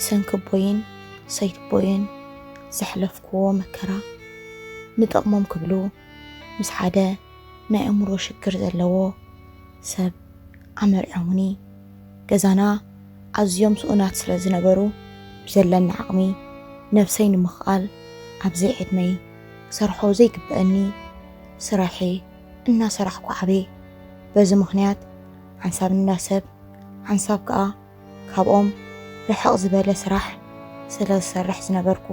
ሰንኪ ኣቦይን ሰይቲ ኣቦይን ዘሕለፍክዎ መከራ ንጥቕሞም ክብሉ ምስ ሓደ ናይ ኣእምሮ ሽግር ዘለዎ ሰብ ኣመርዕሙኒ። ገዛና ኣዝዮም ስኡናት ስለ ዝነበሩ ብዘለኒ ዓቕሚ ነብሰይ ንምኽኣል ኣብ ዘይዕድመይ ክሰርሖ ዘይግበኣኒ ስራሐይ እናሰራሕኩ ዓብየ። በዚ ምኽንያት ሓንሳብ እንዳ ሰብ ሓንሳብ ከኣ ካብኦም ርሕቕ ዝበለ ስራሕ ስለ ዝሰርሕ ዝነበርኩ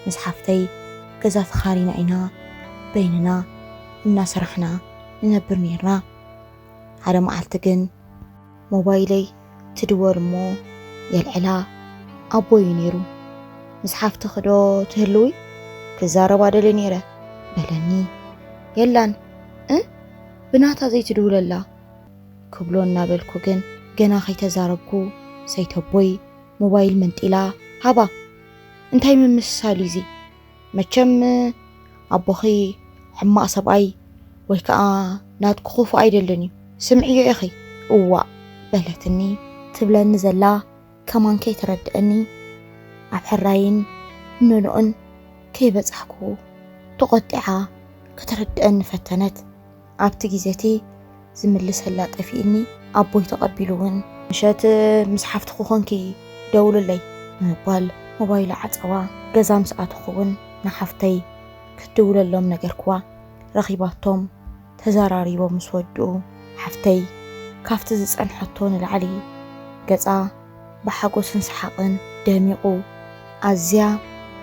ምስ ሓፍተይ ገዛ ተኻሪና ኢና በይንና እናሰራሕና ንነብር ነይርና። ሓደ መዓልቲ ግን ሞባይለይ ትድወል እሞ የልዕላ ኣቦይ እዩ ነይሩ። ምስ ሓፍትኺ ዶ ትህልዊ? ክዛረባ ደልየ ነይረ በለኒ። የላን እ ብናታ ዘይትድውለላ ክብሎ እናበልኩ ግን ገና ከይተዛረብኩ ሰይተቦይ ሞባይል መንጢላ ሃባ። እንታይ ምምስሳል እዩ እዚ? መቸም ኣቦኺ ሕማቕ ሰብኣይ ወይ ከዓ ናትኪ ክፉእ ኣይደልን እዩ፣ ስምዕዮ ኢኺ። እዋእ በለትኒ ትብለኒ ዘላ ከማን ከይተረድአኒ ኣብ ሕራይን ኖኖኦን ከይበጻሕኩ ተቖጢዓ ከተረድአኒ ፈተነት። ኣብቲ ግዜ እቲ ዝምልሰላ ጠፊእኒ ኣቦይ ተቐቢሉ እውን ምሸት ምስ ሓፍትኺ ኮንኪ ደውልለይ ብምባል ሞባይሉ ዓጸዋ። ገዛ ምስ ኣተኹ እውን ንሓፍተይ ክትድውለሎም ነገርክዋ። ረኺባቶም ተዘራሪቦም ምስ ወድኡ ሓፍተይ ካብቲ ዝጸንሐቶ ንላዕሊ ገጻ ብሓጎስን ሰሓቕን ደሚቑ ኣዝያ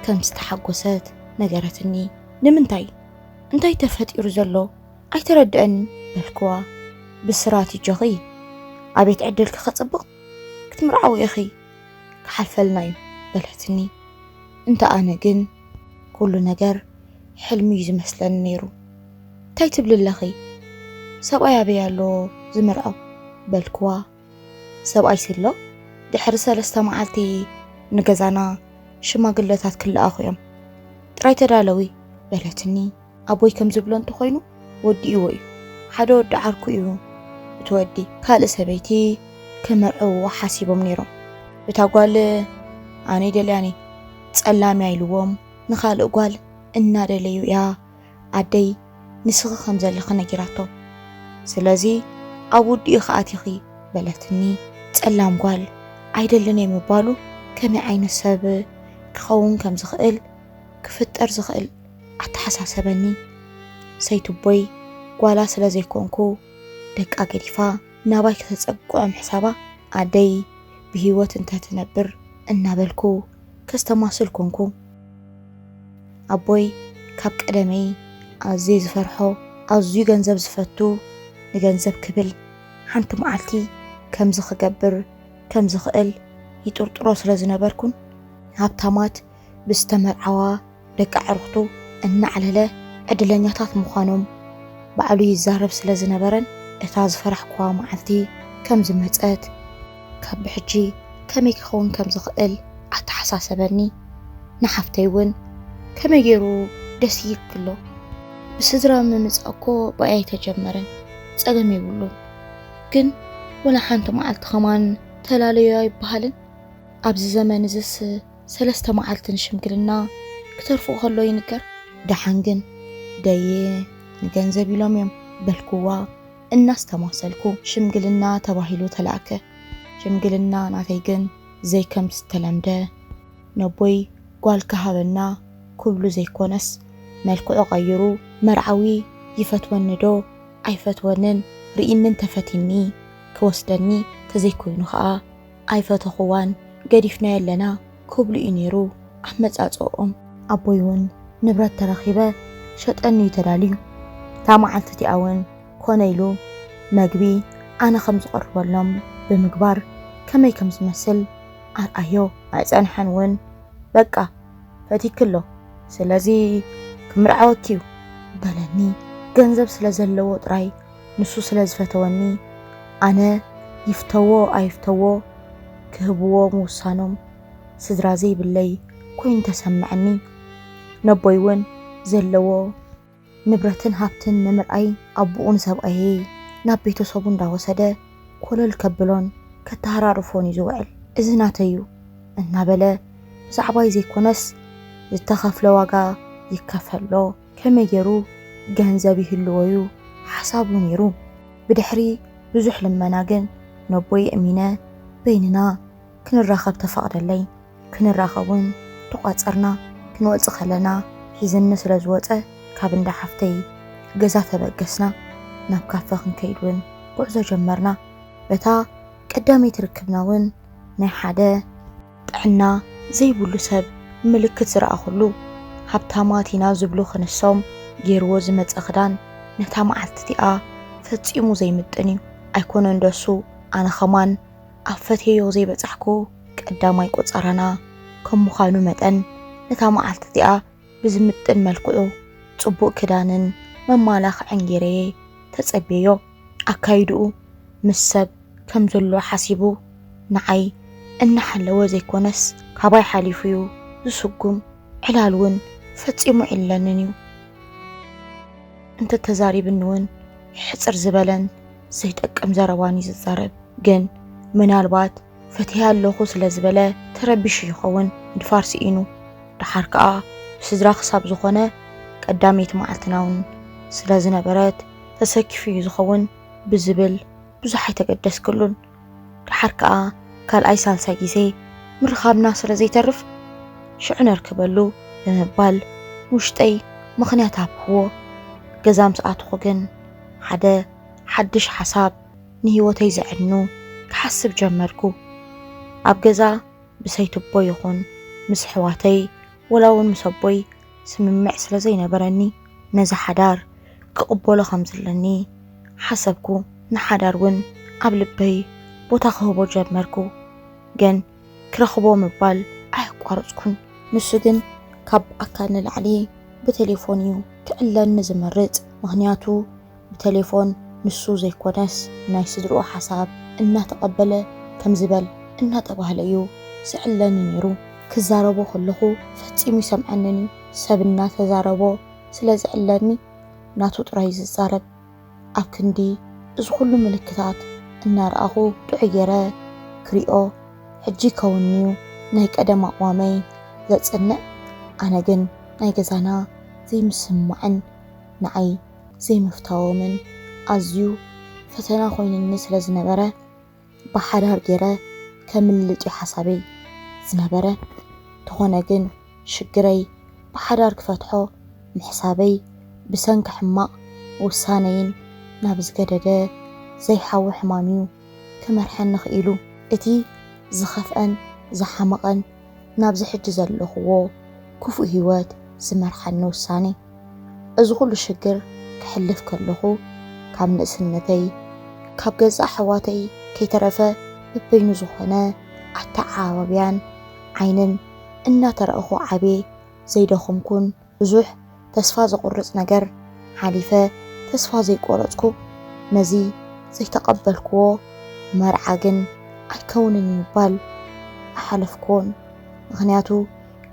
ከም ዝተሓጎሰት ነገረትኒ። ንምንታይ? እንታይ ተፈጢሩ ዘሎ? ኣይተረድአን በልክዋ። ብስራት ይጆኺ ኣቤት ዕድልኪ ከጽብቕ ክትምርዓዊ ኢኺ ክሓልፈልና እዩ በለትኒ። እንተ ኣነ ግን ኩሉ ነገር ሕልሚ እዩ ዝመስለኒ ነይሩ። እንታይ ትብሊ ኣለኺ? ሰብኣይ ኣበይ ኣሎ ዝምርዖ በልክዋ። ሰብኣይ ሲሎ ድሕሪ ሰለስተ መዓልቲ ንገዛና ሽማግለታት ክለኣኹ እዮም ጥራይ ተዳለዊ በለትኒ። ኣቦይ ከም ዝብሎ እንተኾይኑ ወዲእዎ እዩ። ሓደ ወዲ ዓርኩ እዩ እቲ ወዲ። ካልእ ሰበይቲ ክምርዕዎ ሓሲቦም ነይሮም። እታ ጓል ኣነ ደልያኒ ጸላም እያ ኢልዎም ንኻልእ ጓል እናደለዩ እያ ኣደይ ንስኺ ከም ዘለኺ ነጊራቶም። ስለዚ ኣብ ውዲኡ ከኣቲኺ በለትኒ። ጸላም ጓል ኣይደልን እየ ምባሉ ከመይ ዓይነት ሰብ ክኸውን ከም ዝኽእል ክፍጠር ዝኽእል ኣተሓሳሰበኒ። ሰይትቦይ ጓላ ስለ ዘይኮንኩ ደቃ ገዲፋ ናባይ ከተጸግዖ ምሕሳባ ኣደይ ብህይወት እንተትነብር እናበልኩ ከስተማስል ኮንኩ። ኣቦይ ካብ ቀደመይ ኣዝየ ዝፈርሖ ኣዝዩ ገንዘብ ዝፈቱ ንገንዘብ ክብል ሓንቲ መዓልቲ ከምዚ ክገብር ከም ዝኽእል ይጥርጥሮ ስለ ዝነበርኩን ሃብታማት ብዝተመርዓዋ ደቂ ኣዕሩኽቱ እናዕለለ ዕድለኛታት ምዃኖም ባዕሉ ይዛረብ ስለ ዝነበረን እታ ዝፈራሕኩዋ መዓልቲ ከም ዝመጸት ካብ ብሕጂ ከመይ ክኸውን ከም ዝኽእል ኣተሓሳሰበኒ። ንሓፍተይ እውን ከመይ ገይሩ ደስ ይብል ኣሎ። ብስድራ ምምጻእ እኮ ብኣይ ኣይተጀመረን፣ ጸገም የብሉን። ግን ወላ ሓንቲ መዓልቲ ኸማን ተላለዮ ኣይበሃልን። ኣብዚ ዘመን እዝስ ሰለስተ መዓልቲ ንሽምግልና ክተርፍኡ ከሎ ይንገር። ደሓን ግን ደየ ንገንዘብ ኢሎም እዮም በልክዋ እናስተማሰልኩ። ሽምግልና ተባሂሉ ተላእከ። ሽምግልና ናተይ ግን ዘይከም ዝተለምደ ነቦይ ጓል ክሃበና ክብሉ ዘይኮነስ መልክዑ ቀይሩ መርዓዊ ይፈትወኒ ዶ ኣይፈትወንን ርኢንን ተፈቲኒ ክወስደኒ ተዘይኮይኑ ኸኣ ኣይፈተኹዋን ገዲፍናዮ ኣለና ክብሉ እዩ ነይሩ ኣመጻጽኦም። ኣቦይ እውን ንብረት ተረኺበ ሸጠኒ እዩ ተዳልዩ። እታ መዓልቲ እቲኣ እውን ኮነ ኢሉ መግቢ ኣነ ከም ዝቐርበሎም ብምግባር ከመይ ከም ዝመስል ኣርኣዮ። ኣይጸንሐን እውን በቃ ፈቲክሎ፣ ስለዚ ክምርዓወኪ እዩ በለኒ። ገንዘብ ስለ ዘለዎ ጥራይ ንሱ ስለ ዝፈተወኒ ኣነ ይፍተዎ ኣይፍተዎ ክህብዎ ምውሳኖም ስድራ ዘይብለይ ኮይኑ ተሰምዐኒ። ነቦይ እውን ዘለዎ ንብረትን ሃብትን ንምርኣይ ኣቦኡ ንሰብኣየይ ናብ ቤተሰቡ እንዳወሰደ ኮለል ከብሎን ከተሃራርፎን እዩ ዝውዕል። እዚ ናተይ እዩ፣ እናበለ ብዛዕባይ ዘይኮነስ ዝተኸፍለ ዋጋ ይከፈሎ፣ ከመይ ገይሩ ገንዘብ ይህልዎ እዩ ሓሳቡ ነይሩ። ብድሕሪ ብዙሕ ልመና ግን ነቦይ እሚነ በይንና ክንራኸብ ተፈቕደለይ። ክንራኸብ እውን ተቋጸርና። ክንወጽእ ከለና ሒዝኒ ስለ ዝወጸ ካብ እንዳ ሓፍተይ ገዛ ተበገስና። ናብ ካፈ ክንከይድ እውን ጉዕዞ ጀመርና። በታ ቀዳመይቲ ርክብና እውን ናይ ሓደ ጥዕና ዘይብሉ ሰብ ምልክት ዝረኣኹሉ። ሃብታማት ኢና ዝብሉ ክንሶም ገይርዎ ዝመጸ ክዳን ነታ መዓልቲ እቲኣ ፈጺሙ ዘይምጥን እዩ። ኣይኮነን ደሱ ኣነ ኸማን ኣብ ፈትየዮ ዘይበጻሕኩ ቀዳማይ ቆጸራና ከም ምዃኑ መጠን ነታ መዓልቲ እቲኣ ብዝምጥን መልክዑ ጽቡቕ ክዳንን መማላኽዕን ገይረየ ተጸብየዮ። ኣካይድኡ ምስ ሰብ ከም ዘሎ ሓሲቡ ንዓይ እናሓለወ ዘይኮነስ ካባይ ሓሊፉ እዩ ዝስጉም። ዕላል እውን ፈጺሙ ኣይዕልለንን እዩ። እንተተዛሪብኒ እውን ሕጽር ዝበለን ዘይጠቅም ዘረባን እዩ ዝዛረብ። ግን ምናልባት ፈትየ ኣለኹ ስለ ዝበለ ተረቢሹ ይኸውን ምድፋር ስኢኑ። ደሓር ከኣ ብስድራ ክሳብ ዝኾነ ቀዳመይቲ መዓልትና እውን ስለ ዝነበረት ተሰኪፉ እዩ ዝኸውን ብዝብል ብዙሕ ኣይተገደስክሉን። ደሓር ከኣ ካልኣይ ሳልሳይ ግዜ ምርኻብና ስለ ዘይተርፍ ሽዑ ነርክበሉ ብምባል ውሽጠይ ምኽንያት ሃብክዎ። ገዛ ምስ ኣተኹ ግን ሓደ ሓድሽ ሓሳብ ንህይወተይ ዘዕኑ ክሓስብ ጀመርኩ። ኣብ ገዛ ብሰይትቦ ይኹን ምስ ኣሕዋተይ ወላ እውን ምስ ኣቦይ ስምምዕ ስለ ዘይነበረኒ ነዚ ሓዳር ክቕበሎ ከም ዘለኒ ሓሰብኩ። ንሓዳር እውን ኣብ ልበይ ቦታ ክህቦ ጀመርኩ። ግን ክረኽቦ ምባል ኣየቋረጽኩን። ንሱ ግን ካብ ኣካል ንላዕሊ ብቴሌፎን እዩ ክዕለኒ ዝመርጽ። ምኽንያቱ ብቴሌፎን ንሱ ዘይኮነስ ናይ ስድርኡ ሓሳብ እናተቐበለ ከምዚ በል እናተባህለ እዩ ዝዕለኒ ነይሩ። ክዛረቦ ከለኹ ፈጺሙ ይሰምዐንን እዩ። ሰብ እናተዛረቦ ስለ ዝዕለኒ ናቱ ጥራይ እዩ ዝዛረብ። ኣብ ክንዲ እዚ ኩሉ ምልክታት እናረኣኹ ጥዑይ ገይረ ክሪኦ ሕጂ ከውንዩ ናይ ቀደም ኣቕዋመይ ዘጽንዕ። ኣነ ግን ናይ ገዛና ዘይምስምማዕን ንዓይ ዘይምፍታዎምን ኣዝዩ ፈተና ኮይንኒ ስለ ዝነበረ ብሓዳር ገይረ ከምልጥ እዩ ሓሳበይ ዝነበረ። ተኾነ ግን ሽግረይ ብሓዳር ክፈትሖ ምሕሳበይ ብሰንኪ ሕማቕ ውሳነይን ናብ ዝገደደ ዘይሓዊ ሕማም እዩ ክመርሐኒ ክኢሉ። እቲ ዝኸፍአን ዝሓመቐን ናብዚ ሕጂ ዘለኹዎ ክፉእ ህይወት ዝመርሓኒ ውሳኔ። እዚ ኩሉ ሽግር ክሕልፍ ከለኹ ካብ ንእስነተይ ካብ ገዛ ኣሕዋተይ ከይተረፈ በበይኑ ዝኾነ ኣተዓባብያን ዓይንን እናተረእኹ ዓብየ ዘይደኸምኩን ብዙሕ ተስፋ ዘቑርጽ ነገር ሓሊፈ ተስፋ ዘይቆረጽኩ። ነዚ ዘይተቐበልክዎ መርዓ ግን ኣይከውንን ምባል ኣይሓለፍክዎን። ምኽንያቱ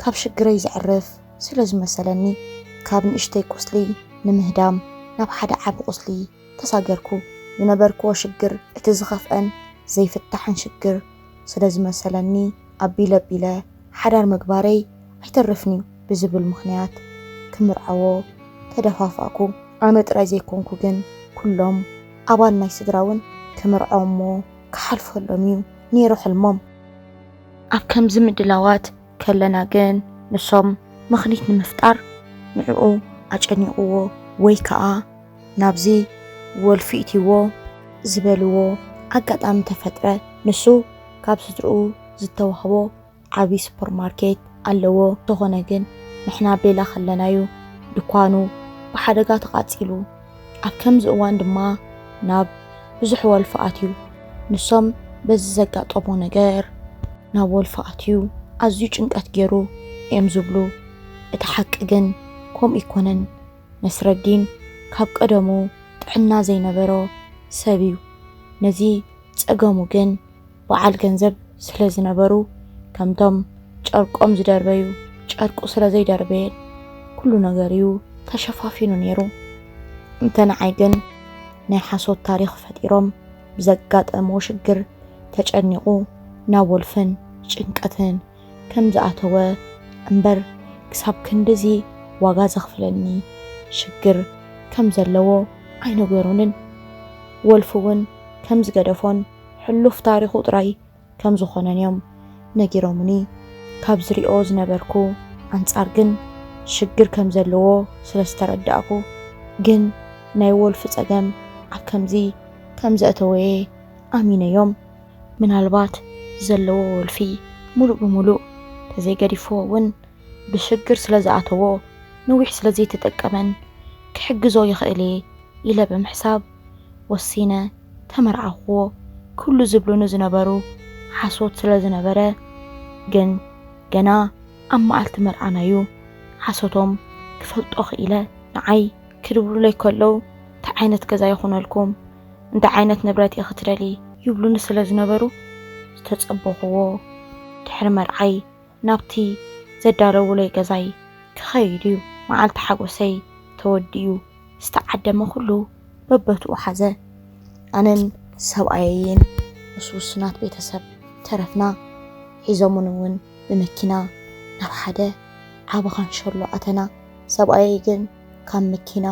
ካብ ሽግረይ ዘዕርፍ ስለ ዝመሰለኒ ካብ ንእሽተይ ቁስሊ ንምህዳም ናብ ሓደ ዓቢ ቁስሊ ተሳገርኩ። ዝነበርክዎ ሽግር እቲ ዝኸፍአን ዘይፍታሕን ሽግር ስለ ዝመሰለኒ ኣቢለ ኣቢለ ሓዳር ምግባረይ ኣይተርፍን'ዩ ብዝብል ምኽንያት ክምርዐዎ ተደፋፋእኩ። ኣነ ጥራይ ዘይኮንኩ ግን ኩሎም ኣባል ናይ ስድራ እውን ክምርዐዎ እሞ ክሓልፈሎም እዩ ነይሩ ሕልሞም። ኣብ ከምዚ ምድላዋት ከለና ግን ንሶም ምኽኒት ንምፍጣር ንዕኡ ኣጨኒቕዎ ወይ ከኣ ናብዚ ወልፊ እትይዎ ዝበልዎ ኣጋጣሚ ተፈጥረ። ንሱ ካብ ስድርኡ ዝተዋህቦ ዓቢ ሱፐርማርኬት ኣለዎ። እንተኾነ ግን ንሕና ኣብ ሌላ ከለና'ዩ ድኳኑ ብሓደጋ ተቓጺሉ። ኣብ ከምዚ እዋን ድማ ናብ ብዙሕ ወልፊ ኣትዩ። ንሶም በዚ ዘጋጠሞ ነገር ናብ ወልፊ ኣትዩ ኣዝዩ ጭንቀት ገይሩ እዮም ዝብሉ። እቲ ሓቂ ግን ከምኡ ኣይኮነን። ነስረዲን ካብ ቀደሙ ጥዕና ዘይነበሮ ሰብ እዩ። ነዚ ጸገሙ ግን በዓል ገንዘብ ስለ ዝነበሩ ከምቶም ጨርቆም ዝደርበዩ ጨርቁ ስለ ዘይደርበየን ኩሉ ነገር እዩ ተሸፋፊኑ ነይሩ። እንተ ንዓይ ግን ናይ ሓሶት ታሪኽ ፈጢሮም ብዘጋጠሞ ሽግር ተጨኒቑ ናብ ወልፍን ጭንቀትን ከም ዝኣተወ እምበር ክሳብ ክንድዚ ዋጋ ዘኽፍለኒ ሽግር ከም ዘለዎ ኣይነገሩንን። ወልፊ እውን ከም ዝገደፎን ሕሉፍ ታሪኹ ጥራይ ከም ዝኾነን እዮም ነጊሮምኒ። ካብ ዝሪኦ ዝነበርኩ ኣንጻር ግን ሽግር ከም ዘለዎ ስለ ዝተረዳእኩ ግን ናይ ወልፊ ጸገም ኣብ ከምዚ ከም ዘእተወየ ኣሚነዮም። ምናልባት ዘለዎ ወልፊ ሙሉእ ብሙሉእ ተዘይገዲፍዎ እውን ብሽግር ስለ ዝኣተዎ ነዊሕ ስለ ዘይተጠቀመን ክሕግዞ ይኽእል እየ ኢለ ብምሕሳብ ወሲነ ተመርዓኹዎ። ኩሉ ዝብሉኒ ዝነበሩ ሓሶት ስለ ዝነበረ ግን ገና ኣብ መዓልቲ መርዓናዩ ሓሶቶም ክፈልጦ ክኢለ። ንዓይ ክድውሉለይ ከለዉ እንታይ ዓይነት ገዛ ይኹነልኩም፣ እንታይ ዓይነት ንብረት እየ ክትደሊ ይብሉኒ ስለ ዝነበሩ ዝተጸበኹዎ ድሕሪ መርዓይ ናብቲ ዘዳለውለይ ገዛይ ክኸይድ እዩ። መዓልቲ ሓጎሰይ ተወዲኡ ዝተዓደመ ኩሉ በበትኡ ሓዘ። ኣነን ሰብኣየይን ምስ ውሱናት ቤተሰብ ተረፍና። ሒዞምን እውን ብመኪና ናብ ሓደ ዓቢ ካንሸሎ ኣተና። ሰብኣየይ ግን ካብ መኪና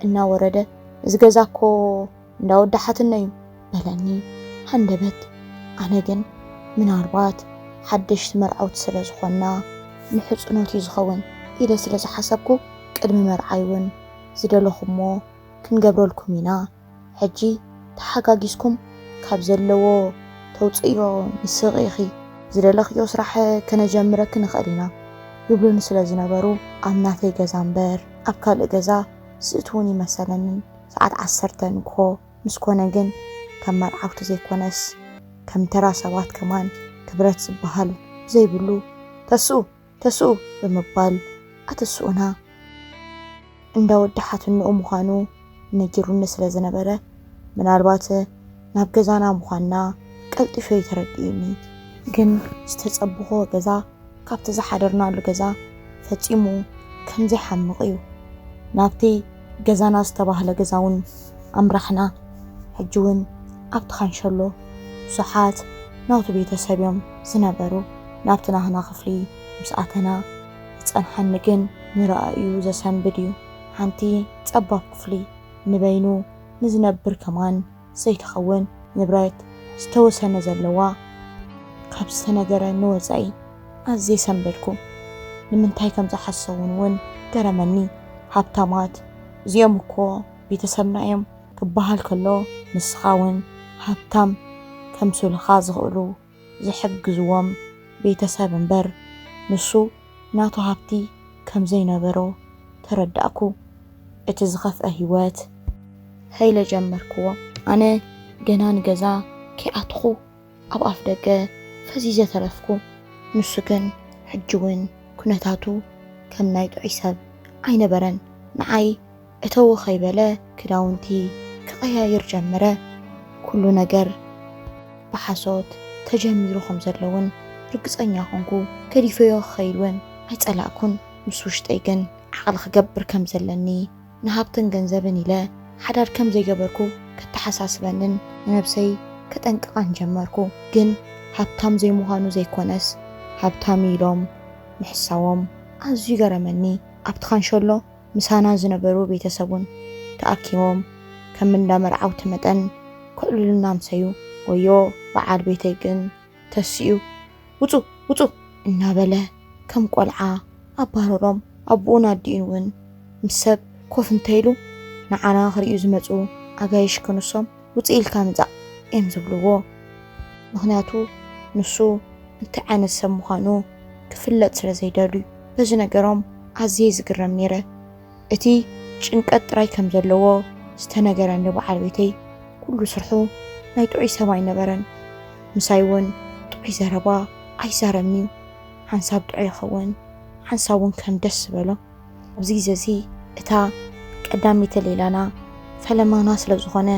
እናወረደ እዚ ገዛ እኮ እንዳወዳሓትና እዩ በለኒ ሃንደበት። ኣነ ግን ምናልባት ሓደሽቲ መርዓውቲ ስለ ዝኾንና ንሕጽኖት እዩ ዝኸውን ኢለ ስለ ዝሓሰብኩ ቅድሚ መርዓይ እውን ዝደለኹሞ ክንገብረልኩም ኢና። ሕጂ ተሓጋጊዝኩም ካብ ዘለዎ ተውፅዮ ንስኺ ኢኺ ዝደለኽዮ ስራሕ ከነጀምረኪ ንኽእል ኢና ይብሉኒ ስለ ዝነበሩ ኣብ ናተይ ገዛ እምበር ኣብ ካልእ ገዛ ዝእትውን ይመሰለንን። ሰዓት ዓሰርተ ንግሆ ምስ ኮነ ግን ከም መርዓውቲ ዘይኮነስ ከም ተራ ሰባት ከማን ክብረት ዝበሃል ዘይብሉ ተስኡ ተስኡ ብምባል ኣተስኡና። እንዳ ወዲ ሓትንኡ ምዃኑ ነጊሩኒ ስለ ዝነበረ ምናልባት ናብ ገዛና ምዃንና ቀልጢፈ እዩ ተረዲኡኒ። ግን ዝተጸበኹዎ ገዛ ካብቲ ዝሓደርናሉ ገዛ ፈጺሙ ከም ዘይሓምቕ እዩ። ናብቲ ገዛና ዝተባህለ ገዛ እውን ኣምራሕና። ሕጂ እውን ኣብቲ ካንሸሎ ብዙሓት ናውቲ ቤተሰብ እዮም ዝነበሩ። ናብቲ ናህና ክፍሊ ምስ ኣተና ዝጸንሓኒ ግን ንረኣዩ ዘሰንብድ እዩ። ሓንቲ ጸባብ ክፍሊ ንበይኑ ንዝነብር ከማን ዘይትኸውን ንብረት ዝተወሰነ ዘለዋ ካብ ዝተነገረኒ ወጻኢ ኣዝየ ሰንበድኩ። ንምንታይ ከም ዝሓሰቡን እውን ገረመኒ። ሃብታማት እዚኦም እኮ ቤተሰብና እዮም ክበሃል ከሎ ንስኻ እውን ሃብታም ከምስሉኻ ዝኽእሉ ዝሕግዝዎም ቤተሰብ እምበር ንሱ ናቱ ሃብቲ ከም ዘይነበሮ ተረዳእኩ። እቲ ዝኸፍአ ህይወት ሃይለ ጀመርክዎ። ኣነ ገና ንገዛ ከይኣትኹ ኣብ ኣፍ ደገ ፈዚዘ ተረፍኩ። ንሱ ግን ሕጂ እውን ኩነታቱ ከም ናይ ጥዑይ ሰብ ኣይነበረን። ንዓይ እተው ከይበለ ክዳውንቲ ክቐያይር ጀመረ። ኩሉ ነገር ብሓሶት ተጀሚሩ ከም ዘለውን ርግጸኛ ኮንኩ። ገዲፈዮ ክኸይድ እውን ኣይጸላእኩን። ምስ ውሽጠይ ግን ዓቕሊ ክገብር ከም ዘለኒ ንሃብትን ገንዘብን ኢለ ሓዳር ከም ዘይገበርኩ ከተሓሳስበንን ንነብሰይ ከጠንቅቓን ጀመርኩ። ግን ሃብታም ዘይምዃኑ ዘይኮነስ ሃብታም ኢሎም ምሕሳዎም ኣዝዩ ገረመኒ። ኣብቲ ካንሸሎ ምሳና ዝነበሩ ቤተሰቡን ተኣኪቦም ከም እንዳ መርዓውቲ መጠን ክዕልሉና ኣምሰዩ። ወዮ በዓል ቤተይ ግን ተሲኡ ውጹ ውጹ እናበለ ከም ቆልዓ ኣባረሮም። ኣቦኡን ኣዲኡን እውን ምስ ሰብ ኮፍ እንተይሉ ንዓና ክርእዩ ዝመጹ ኣጋይሽ ክንሶም ውጽእ ኢልካ ምጻእ እዮም ዝብልዎ። ምኽንያቱ ንሱ እንታይ ዓይነት ሰብ ምዃኑ ክፍለጥ ስለ ዘይደልዩ። በዚ ነገሮም ኣዝየ ዝግረም ነይረ። እቲ ጭንቀት ጥራይ ከም ዘለዎ ዝተነገረኒ በዓል ቤተይ ኩሉ ስርሑ ናይ ጥዑይ ሰብ ኣይነበረን። ምሳይ እውን ጥዑይ ዘረባ ኣይዛረብን እዩ። ሓንሳብ ጥዑይ ይኸውን፣ ሓንሳብ እውን ከም ደስ ዝበሎ። ኣብዚ ግዜ እዚ እታ ቀዳመይቲ ሌላና ፈለማና ስለ ዝኾነ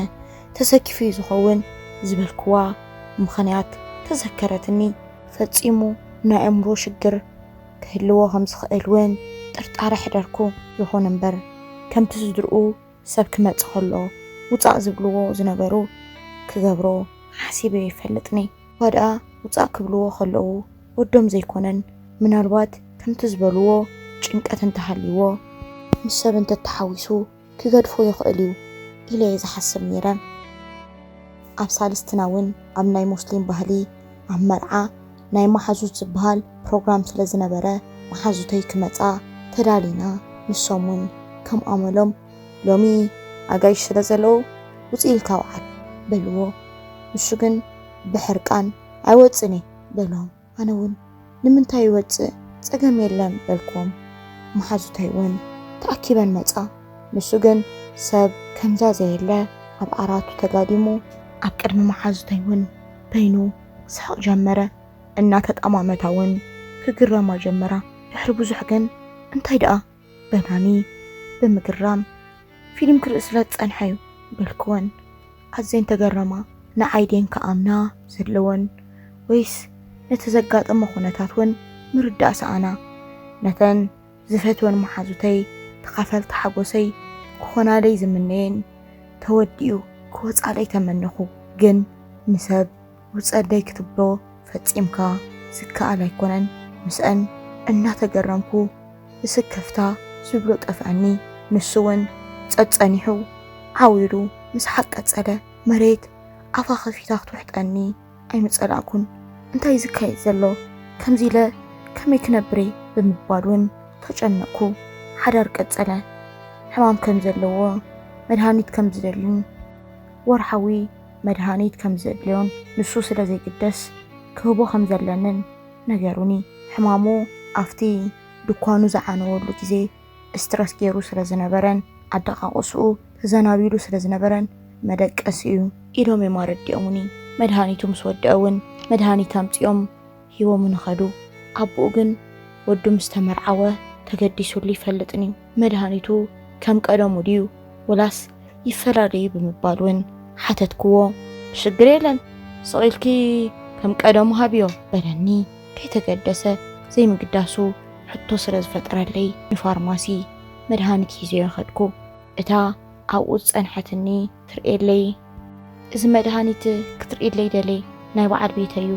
ተሰኪፉ እዩ ዝኸውን ዝበልክዋ ምኽንያት ተዘከረትኒ። ፈጺሙ ናይ ኣእምሮ ሽግር ክህልዎ ከም ዝኽእል እውን ጥርጣረ ሕደርኩ። ይኹን እምበር ከምቲ ስድርኡ ሰብ ክመጽእ ከሎ ውጻእ ዝብልዎ ዝነበሩ ክገብሮ ሓሲበ ይፈልጥኒ። እኳ ደኣ ውጻእ ክብልዎ ከለዉ ወዶም ዘይኮነን ምናልባት ከምቲ ዝበልዎ ጭንቀት እንተሃልይዎ ምስ ሰብ እንተተሓዊሱ ክገድፎ ይኽእል እዩ ኢለ እየ ዝሓስብ ነይረ። ኣብ ሳልስትና እውን ኣብ ናይ ሙስሊም ባህሊ ኣብ መርዓ ናይ መሓዙት ዝበሃል ፕሮግራም ስለ ዝነበረ መሓዙተይ ክመጻ ተዳሊና፣ ንሶም እውን ከም ኣመሎም ሎሚ ኣጋይሽ ስለ ዘለዉ ውጽእ ኢልካ ውዓል በልዎ። ንሱ ግን ብሕርቃን ኣይወጽእን እየ በሎም። ኣነ እውን ንምንታይ ይወጽእ ጸገም የለን በልክዎም። መሓዙተይ እውን ተኣኪበን መጻ። ንሱ ግን ሰብ ከምዛ ዘየለ ኣብ ዓራቱ ተጋዲሙ ኣብ ቅድሚ መሓዙተይ እውን በይኑ ክስሕቕ ጀመረ። እናተጠማመታ እውን ክግረማ ጀመራ። ድሕሪ ብዙሕ ግን እንታይ ደኣ በላኒ ብምግራም። ፊልም ክርኢ ስለ ዝጸንሐ እዩ በልክወን። ኣዘን ተገረማ። ንዓይ ድየን ክኣምና ዘለወን ወይስ ነቲ ዘጋጠመ ኩነታት እውን ምርዳእ ሰኣና። ነተን ዝፈትወን መሓዙተይ ተኻፈልቲ ሓጎሰይ ክኾናለይ ዝምነየን ተወዲኡ ክወጻለይ ተመነኹ። ግን ንሰብ ውጸለይ ክትብሎ ፈጺምካ ዝከኣል ኣይኮነን። ምስአን እናተገረምኩ ብስክፍታ ዝብሎ ጠፍአኒ። ንሱ እውን ጸጸኒሑ ዓው ኢሉ ምስሓቕ ቀጸለ። መሬት ኣፋ ከፊታ ክትውሕጠኒ ኣይምጸላእኩን። እንታይ ዝካየድ ዘሎ? ከምዚ ኢለ ከመይ ክነብር እየ? ብምባል እውን ተጨነቕኩ። ሓዳር ቀጸለ። ሕማም ከም ዘለዎ፣ መድሃኒት ከም ዝደልን ወርሓዊ መድሃኒት ከም ዘድልዮን ንሱ ስለ ዘይግደስ ክህቦ ከም ዘለንን ነገሩኒ። ሕማሙ ኣብቲ ድኳኑ ዝዓነወሉ ግዜ ስትረስ ገይሩ ስለ ዝነበረን ኣደቃቕስኡ ተዘናቢሉ ስለ ዝነበረን መደቀሲ እዩ ኢሎም እዮም ኣረዲኦሙኒ። መድሃኒቱ ምስ ወደአ እውን መድሃኒት ኣምጺኦም ሂቦሙኒ ከዱ። ኣቦኡ ግን ወዱ ምስ ተመርዓወ ተገዲሱሉ ይፈልጥን እዩ። መድሃኒቱ ከም ቀደሙ ድዩ ወላስ ይፈላለዩ ብምባል እውን ሓተትክዎ። ሽግር የለን፣ ስቕ ኢልኪ ከም ቀደሙ ሃብዮ በለኒ። ከይተገደሰ ዘይምግዳሱ ሕቶ ስለ ዝፈጠረለይ ንፋርማሲ መድሃኒት ሒዘዮ ከድኩ። እታ ኣብኡ ዝጸንሐትኒ ትርእየለይ። እዚ መድሃኒት ክትርእይለይ ደለየ። ናይ በዓል ቤተይ እዩ።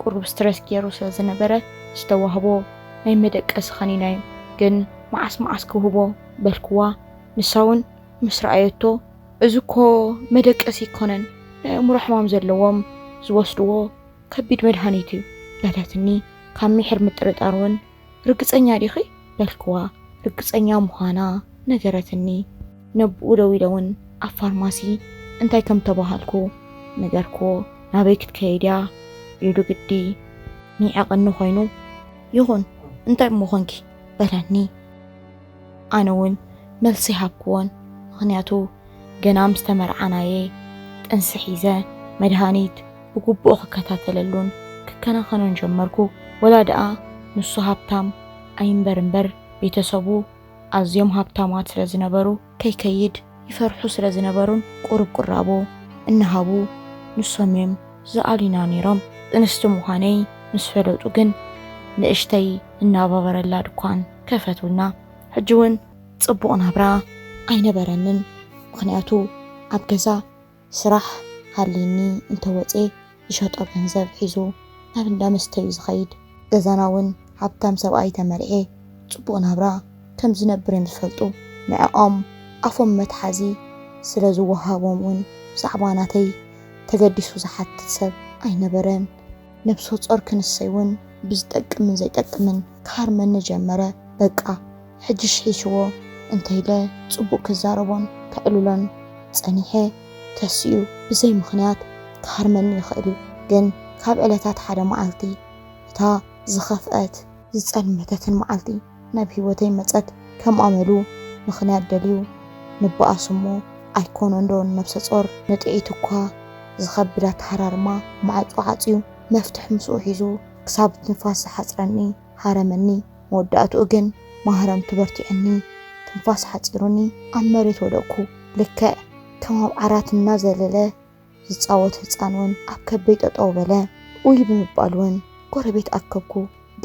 ቁሩብ ስትረስ ገይሩ ስለ ዝነበረ ዝተዋህቦ ናይ መደቀሲ ከኒና እዩ። ግን መዓስ መዓስ ክውህቦ በልክዋ። ንሳ እውን ምስ ረኣየቶ፣ እዚ እኮ መደቀሲ ኣይኮነን፣ ናይ ኣእምሮ ሕማም ዘለዎም ዝወስድዎ ከቢድ መድሃኒት እዩ በለትኒ። ካብ ሚሕር ምጥርጣር እውን ርግጸኛ ዲኺ በልክዋ። ርግጸኛ ምዃና ነገረትኒ። ነብኡ ደዊለ እውን ኣብ ፋርማሲ እንታይ ከም ተባሃልኩ ነገርክዎ። ናበይ ክትከይድ እያ ኢሉ ግዲ ንዒቕኒ ኮይኑ፣ ይኹን እንታይ እሞ ኾንኪ በለኒ። ኣነ እውን መልሲ ሃብክዎን፣ ምኽንያቱ ገና ምስ ተመርዓናየ ጥንሲ ሒዘ መድሃኒት ብግቡእ ክከታተለሉን ክከናኸኖን ጀመርኩ። ወላ ደኣ ንሱ ሃብታም ኣይንበር እምበር ቤተሰቡ ኣዝዮም ሃብታማት ስለ ዝነበሩ ከይከይድ ይፈርሑ ስለ ዝነበሩን ቁሩብ ቁራቦ እናሃቡ ንሶም እዮም ዝኣልዩና ነይሮም። ጥንስቲ ምዃነይ ምስ ፈለጡ ግን ንእሽተይ እናባበረላ ድኳን ከፈቱልና። ሕጂ እውን ጽቡቕ ናብራ ኣይነበረንን፣ ምኽንያቱ ኣብ ገዛ ስራሕ ሃልይኒ እንተወጽየ ዝሸጦ ገንዘብ ሒዙ ናብ እንዳ መስተ እዩ ዝኸይድ። ገዛና እውን ሃብታም ሰብኣይ ተመርዕየ ጽቡቕ ናብራ ከም ዝነብር እዮም ዝፈልጡ። ንዕኦም ኣፎም መትሓዚ ስለ ዝወሃቦም እውን ብዛዕባ ናተይ ተገዲሱ ዝሓትት ሰብ ኣይነበረን። ነብሰ ጾር ክንሰይ እውን ብዝጠቅምን ዘይጠቅምን ክሃርመኒ ጀመረ። በቃ ሕጂ ሽሒሽዎ እንተ ኢለ ጽቡቕ ክዛረቦን ከዕልሎን ጸኒሐ፣ ተሲኡ ብዘይ ምኽንያት ክሃርመኒ ይኽእል እዩ። ግን ካብ ዕለታት ሓደ መዓልቲ እታ ዝኸፍአት ዝጸልመተትን መዓልቲ ናብ ህይወተይ መጸት። ከም ኣመሉ ምኽንያት ደልዩ ንበኣስ እሞ ኣይኮነን ዶ ንነብሰ ጾር ንጥዒት እኳ ዝኸብድ ኣተሃራርማ ማዕጾ ዓጽዩ መፍትሕ ምስኡ ሒዙ ክሳብ ትንፋስ ዝሓጽረኒ ሃረመኒ። መወዳእትኡ ግን ማህረምቱ በርቲዑኒ ትንፋስ ሓጺሩኒ ኣብ መሬት ወደቅኩ። ልክዕ ከም ኣብ ዓራት እናዘለለ ዝጻወት ህጻን እውን ኣብ ከበይ ጠጠው በለ። ኡይ ብምባል እውን ጎረቤት ኣከብኩ።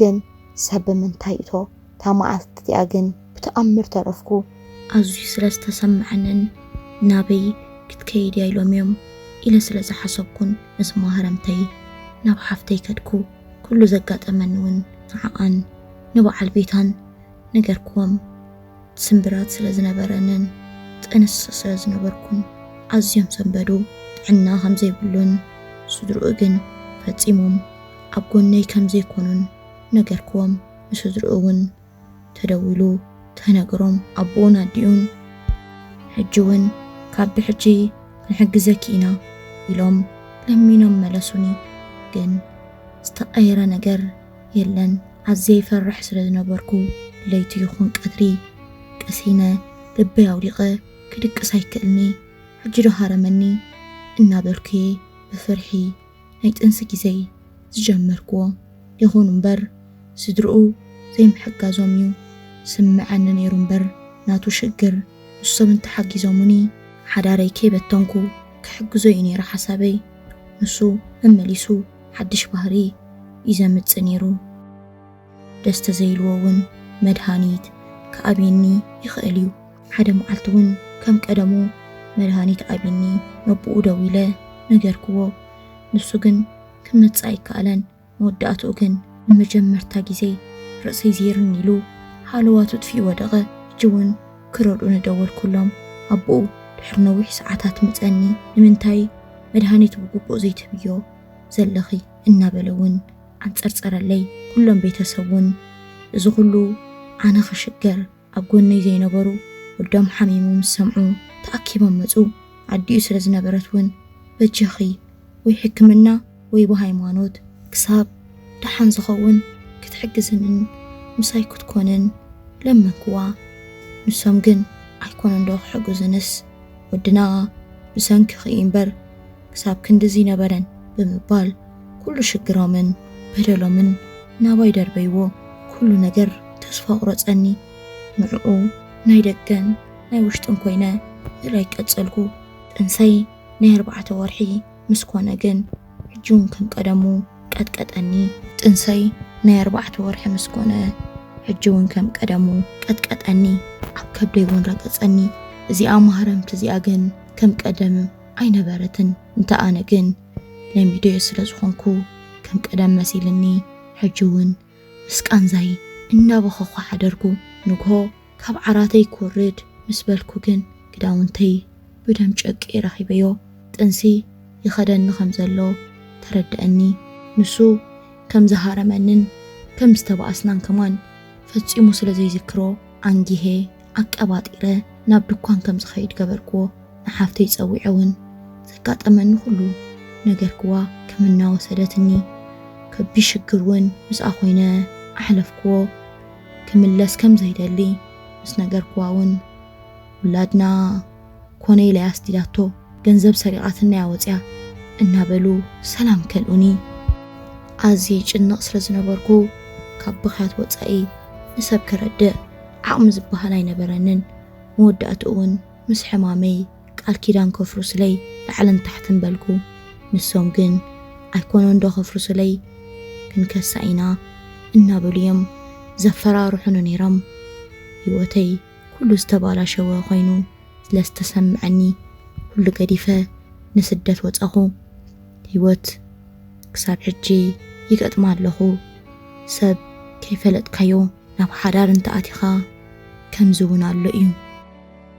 ግን ሰብ ብምንታይ እቶ እታ መዓልቲ እቲኣ ግን ብተኣምር ተረፍኩ። ኣዝዩ ስለ ዝተሰምዐንን ናበይ ክትከይድ እያ ኢሎም እዮም ኢለ ስለ ዝሓሰብኩን ምስ ማህረምተይ ናብ ሓፍተይ ከድኩ። ኩሉ ዘጋጠመኒ እውን ንዓኣን ንበዓል ቤታን ነገርክዎም። ስምብራት ስለ ዝነበረንን ጥንስ ስለ ዝነበርኩን ኣዝዮም ሰንበዱ። ጥዕና ከም ዘይብሉን ስድርኡ ግን ፈጺሞም ኣብ ጎነይ ከም ዘይኮኑን ነገርክዎም። ንስድርኡ እውን ተደዊሉ ተነግሮም ኣቦኡን ኣዲኡን ሕጂ እውን ካብ ብሕጂ ክንሕግዘኪ ኢና ኢሎም ለሚኖም መለሱኒ። ግን ዝተቐየረ ነገር የለን። ኣዝየ ይፈርሕ ስለ ዝነበርኩ ለይቲ ይኹን ቀትሪ ቀሲነ ልበይ ኣውዲቐ ክድቅስ ኣይክእልኒ። ሕጂ ዶ ሃረመኒ እናበልኩ ብፍርሒ ናይ ጥንሲ ግዜይ ዝጀመርክዎ። ይኹን እምበር ስድርኡ ዘይምሕጋዞም እዩ ስምዐኒ ነይሩ እምበር ናቱ ሽግር ንሶም እንተሓጊዞሙኒ ሓዳረይ ከይበተንኩ ክሕግዞ እዩ ነይሩ ሓሳበይ። ንሱ መመሊሱ ሓድሽ ባህሪ እዩ ዘምጽእ ነይሩ። ደስ ተዘይልዎ እውን መድሃኒት ክኣብየኒ ይኽእል እዩ። ሓደ መዓልቲ እውን ከም ቀደሙ መድሃኒት ኣብይኒ ነቦኡ ደዊለ ነገርክዎ። ንሱ ግን ክመጽእ ኣይከኣለን። መወዳእትኡ ግን ንመጀመርታ ግዜ ርእሰይ ዜርን ኢሉ ሃለዋቱ ጥፊኡ ወደቐ። ሕጂ እውን ክረድኡ ንደወልኩሎም ኣቦኡ ድሕሪ ነዊሕ ሰዓታት ምጸኒ። ንምንታይ መድሃኒት ብግቡእ ዘይትህብዮ ዘለኺ እናበለ እውን ኣንጸርጸረለይ። ኩሎም ቤተሰብ እውን እዚ ኩሉ ኣነ ክሽገር ኣብ ጎነይ ዘይነበሩ ወዶም ሓሚሙ ምስ ሰምዑ ተኣኪቦም መጹ። ኣዲኡ ስለ ዝነበረት እውን በጃኺ ወይ ሕክምና ወይ ብሃይማኖት ክሳብ ደሓን ዝኸውን ክትሕግዝንን ምሳይ ክትኮንን ለመንክዋ። ንሶም ግን ኣይኮነን ዶ ክሕግዙንስ ወድና ብሰንክኺ እምበር ክሳብ ክንድዚ ነበረን ብምባል ኩሉ ሽግሮምን በደሎምን ናባይ ደርበይዎ። ኩሉ ነገር ተስፋ ኣቑረጸኒ። ንዕኡ ናይ ደገን ናይ ውሽጥን ኮይነ ምእላይ ቀጸልኩ። ጥንሰይ ናይ ኣርባዕተ ወርሒ ምስ ኮነ ግን ሕጂ እውን ከም ቀደሙ ቀጥቀጠኒ። ጥንሰይ ናይ ኣርባዕተ ወርሒ ምስ ኮነ ሕጂ እውን ከም ቀደሙ ቀጥቀጠኒ። ኣብ ከብደይ እውን ረገጸኒ። እዚኣ ማህረምቲ እዚኣ ግን ከም ቀደም ኣይነበረትን። እንተ ኣነ ግን ለሚደዮ ስለ ዝኾንኩ ከም ቀደም መሲልኒ ሕጂ እውን ምስ ቃንዛይ እናበኸኹ ሓደርኩ። ንግሆ ካብ ዓራተይ ክወርድ ምስ በልኩ ግን ክዳውንተይ ብደም ጨቂ ረኺበዮ። ጥንሲ ይኸደኒ ከም ዘሎ ተረድአኒ። ንሱ ከም ዝሃረመንን ከም ዝተባኣስናን ከማን ፈጺሙ ስለ ዘይዝክሮ ኣንጊሄ ኣቀባጢረ ናብ ድኳን ከም ዝኸይድ ገበርክዎ። ንሓፍተይ ጸዊዐ እውን ዘጋጠመኒ ኩሉ ነገርክዋ። ከም እናወሰደትኒ ከቢድ ሽግር እውን ምስኣ ኮይነ ኣሕለፍክዎ። ክምለስ ከም ዘይደሊ ምስ ነገርክዋ እውን ውላድና ኮነ ኢላ እያ ኣስዲዳቶ፣ ገንዘብ ሰሪቓትና እያ ወፂኣ እናበሉ ሰላም ከልኡኒ። ኣዝየ ይጭነቕ ስለ ዝነበርኩ ካብ ብኽያት ወፃኢ ንሰብ ከረድእ ዓቕሚ ዝበሃል ኣይነበረንን። መወዳእትኡ እውን ምስ ሕማመይ ቃል ኪዳን ከፍርሱለይ ላዕልን ታሕትን በልኩ። ንሶም ግን ኣይኮነን ዶ ከፍርሱለይ ክንከሳ ኢና እናበሉ እዮም ዘፈራርሑኒ ነይሮም። ህይወተይ ኩሉ ዝተባላሸወ ኮይኑ ስለ ዝተሰምዐኒ ኩሉ ገዲፈ ንስደት ወፃኹ። ህይወት ክሳብ ሕጂ ይገጥማ ኣለኹ። ሰብ ከይፈለጥካዮ ናብ ሓዳር እንተኣቲኻ ከምዚ እውን ኣሎ እዩ።